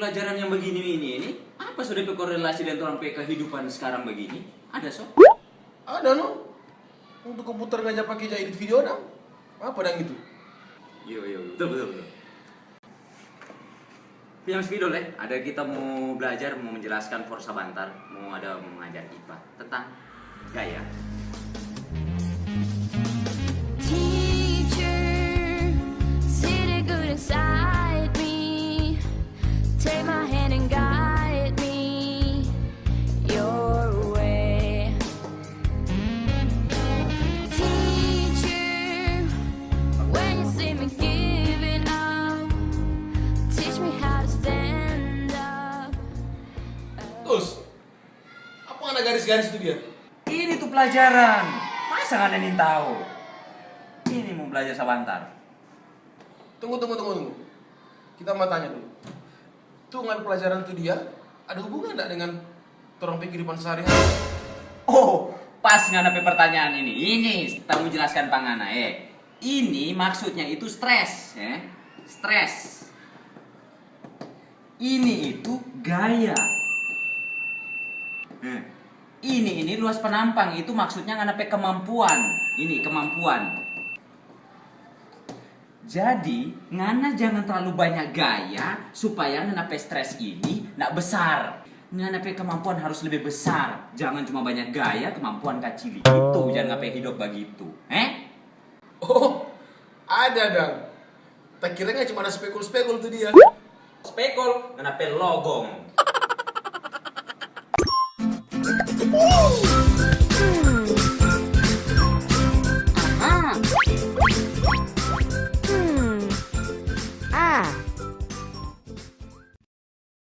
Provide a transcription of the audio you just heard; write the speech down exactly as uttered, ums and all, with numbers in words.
Pelajaran yang begini ini, ini apa sudah berkorelasi dengan orang pe kehidupan sekarang begini? Ada so? Ada no. Untuk komputer ngaja pake ja edit video dang. Apa dang itu? Iyo, iyo, betul, betul, betul. Pinjam spidol eh, ada kita mau belajar, mau menjelaskan for sabantar, mau ada mengajar ipa tentang gaya. Teacher, sit good inside me. Take my hand and guide me your way. Teacher, when you see me giving up, teach me how to stand up. Terus, apa ngana garis-garis itu dia? Ini tu pelajaran. Masa ngana nintau? Ini mau belajar sabantar. Tunggu, tunggu, tunggu, tunggu. Kita mau tanya dulu. Tu ngana pelajaran tu dia ada hubungan ndak dengan torang pe kehidupan sehari-hari? Oh, pas ngana pe pertanyaan ini. Ini, tamu jelaskan pa ngana, eh. Ini maksudnya itu stres, eh. Stres. Ini itu gaya. Eh, ini, ini luas penampang, itu maksudnya ngana pe kemampuan. Ini kemampuan. Jadi, ngana jangan terlalu banyak gaya supaya ngana pe stres ini ndak besar. Ngana pe kemampuan harus lebih besar. Jangan cuma banyak gaya, kemampuan kacili. Itu, jangan ngana pe hidup bagitu. Eh? Oh, ada dang. Takira cuma ada spekul-spekul tu dia. Spekul, ngana pe logong.